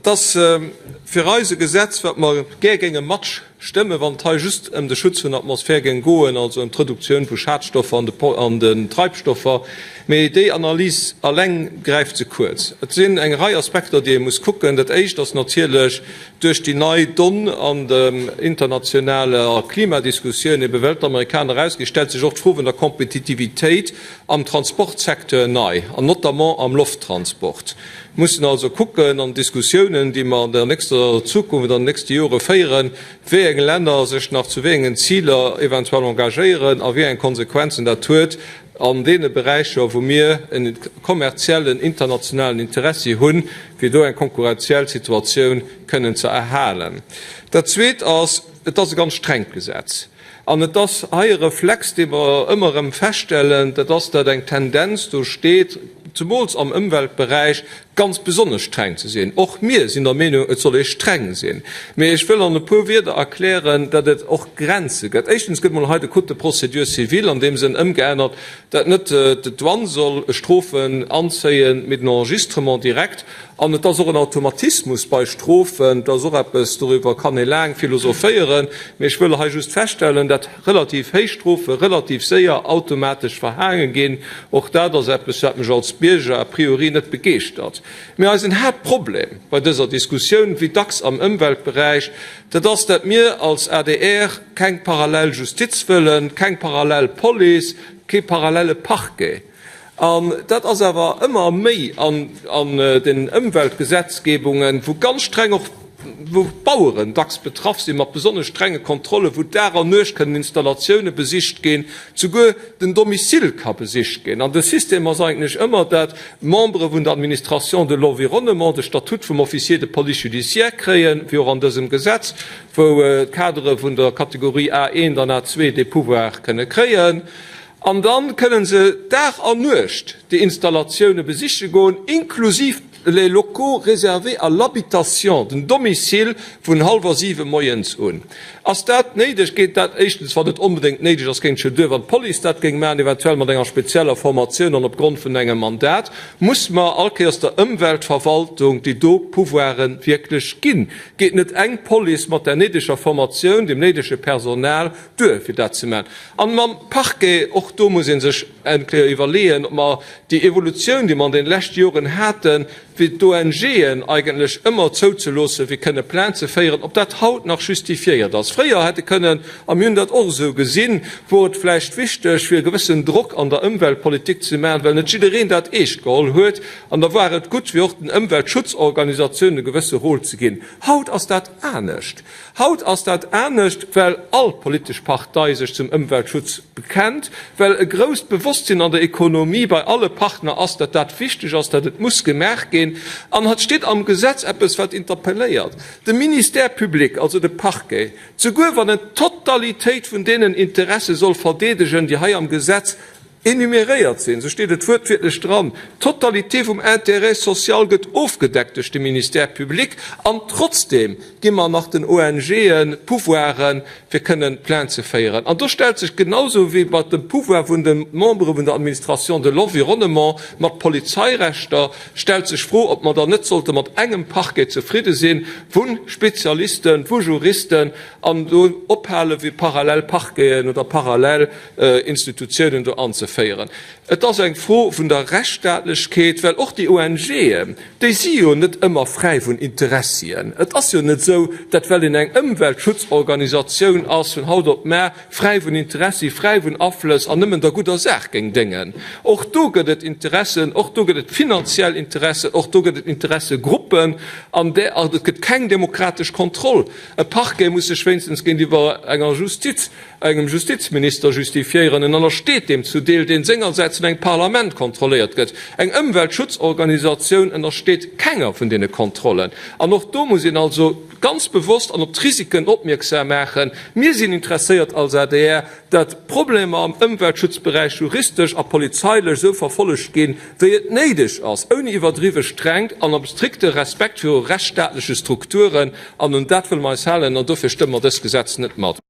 Et ass fir eis e Gesetz, wat mer gär géinge matstëmmen, wann et hei just ëm de Schutz vun der Atmosphär géing goen, also ëm d'Reduktioun vu Schadstoffer an den Treibstoffer. Mee déi Analys alleng gräift ze kuerz. Et sinn eng Rei Aspekter, déi ee muss kucken. Dat Éischt ass natierlech, duerch déi nei Donn an der internationaler Klimadiskussioun, ebe well d'Amerikaner erausginn, stellt sech och d'Fro vun der Kompetitivitéit am Transportsecteur nei, an notamment am Lofttransport. Mir mussen also kucken an Diskussiounen, déi mer an der nächster Zukunft, an den nächste Jore féieren, wéi eng Länner sech nach zu wéi engen Ziler eventuell engagéieren a wéi eng Konsequenzen dat huet an deene Beräicher, wou mir e kommerziellen internationalen Interessi hunn, fir do eng konkurrenziell Situatioun kënnen ze erhalen. Dat Zweet ass, Et ass e ganz strengt Gesetz. An et ass hei e Reflex, dee mer ëmmer erëm feststellen, dat ass, datt eng Tendenz do steet, zemools am Ëmweltberäich, ganz besonnesch streng ze sinn. Och mir sinn der Meenung, et soll ee streng sinn. Mee ech wëll an e puer Wierder erklären, datt et och Grenze gëtt. Éischtens gëtt mol hei de Code de procédure civile an deem Sënn ëmgeännert, datt net d'Douane soll Strofen anzéien, mee den Enregistrement direkt. An et ass och en Automatismus bei Strofen, dat ass och eppes, doriwwer kann ee laang philosophéieren, mee ech wëll hei just feststellen, dat relativ héich Strofe relativ séier automatesch verhaange ginn. Och dat ass eppes, wat mech als Bierger a priori net begeeschtert. Mee eisen Haaptproblem bei dëser Diskussioun, wéi dacks am Ëmweltberäich, dat ass, dat mir als adr keng parallel Justiz wëllen, keng parallel Police, kee parallele Parquet. An dat ass awer ëmmer méi an den Ëmweltgesetzgebungen, wou ganz streng och, wou d'Baueren dacks betraff sinn, mat besonnesch strenge Kontrollen, wou Dag an Nuecht kënnen Installatioune besicht ginn, souguer den Domicile ka besicht ginn. An de System ass eigentlech ëmmer, dat d'Membere vun der Administration de l'environnement de Statut vum Officier de police judiciaire kréien, wéi och an dësem Gesetz, wou d'Kadere vun der Kategorie A1 an A2 dee Pouvoir kënne kréien. An dann kënnen se Dag an Nuecht déi Installatioune besiche goen, inklusiv les locaux réservés à l'habitation, den Domicile, vun hallwer siwe moies un. Ass dat néideg? Geet dat éischtens, wann et onbedéngt néideg ass, géing et jo duer, wann d'Police dat géing maachen, eventuell mat enger spezieller Formatioun an opgrond vun engem Mandat. Muss mer all Kéiers der Ëmweltverwaltung déi do Pouvoire wierklech ginn? Geet net eng Police mat der néideger Formatioun, dem néidege Personal duer, fir dat ze maachen? An mam Parquet, och do muss ee sech eng Kéier iwwerleeën, ob mer déi Evolutioun, déi mer an deene leschte Joren haten, fir d'ONGen eigentlech ëmmer zouzeloossen, fir kënne Plainte ze féieren, ob dat haut nach justifiéiert ass. Fréier hätte kënnen, a mir hunn dat och esou gesinn, wor et vläicht wichteg, fir e gewëssen Drock an der Ëmweltpolitik ze maachen, well net jiddereen dat eescht geholl huet. An da war et gutt, fir och den Ëmweltschutzorganisatiounen e gewësse Rôle ze ginn. Haut ass dat anescht. Haut ass dat anescht, well all politesch Partei sech zum Ëmweltschutz bekennt, well e grousst Bewosstsinn an der Ekonomie bei alle Partner ass, datt dat wichteg ass, datt et muss gemaach ginn. An et steet am Gesetz eppes, wat interpelléiert, De Ministère public, also de Parquet, souguer wann en d'Totalitéit vun deenen Interesse soll verdeedegen, déi hei am Gesetz Enuméréiert sinn, sou steet et wuertwiertlech dran, d'Totalité vum Intérêt social gëtt ofgedeckt duerch de Ministère public an trotzdem gi mer nach den ONGen d'Pouvoiren, fir kënnen Plainte ze féieren. An do stellt sech genausou wéi mat dem Pouvoir vun de Membere vun der Administration de l'environnement mat Polizeirechter, stellt sech d'Fro, ob mer dann net sollte mat engem Parquet zefridde sinn, vu Spezialisten, vu Juristen an do ophale fir parallel Parqueten oder parallel Institutiounen do anzeféieren. Et ass eng Fro vun der Rechtsstaatlechkeet, well och déi ONGen, déi si jo net ëmmer fräi vun Interessien. Et ass jo net esou, datt well een eng Ëmweltschutzorganisatioun ass, vun haut op mar fräi vun Interessi, fräi vun Aflëss an nëmmen der gudder Saach géing déngen. Och do gëtt et Interessen, och do gëtt et finanziell Interessen, och do gëtt et Interessegruppen an et gëtt keng demokratesch Kontroll. E Parquet muss sech wéinstens géintiwwer enger Justiz engem Justizminister justifiéieren, en ënnersteet deem zu Deel, deen sengersäits vun engem Parlament kontrolléiert gëtt. Eng Ëmweltschutzorganisatioun ënnersteet kenger vun deene Kontrollen. An och do muss een also ganz bewosst an op d'Risiken opmierksam maachen. Mir sinn interesséiert als adr, dat d'Problemer am Ëmweltschutzberäich juristesch a polizeilech esou verfollegt ginn, wéi et néideg ass, ouni iwwerdriwwe Strengt an am strikte Respekt viru rechtsstaatleche Strukturen. An un dat wëlle mer eis halen an dofir stëmme mer dëst Gesetz net mat.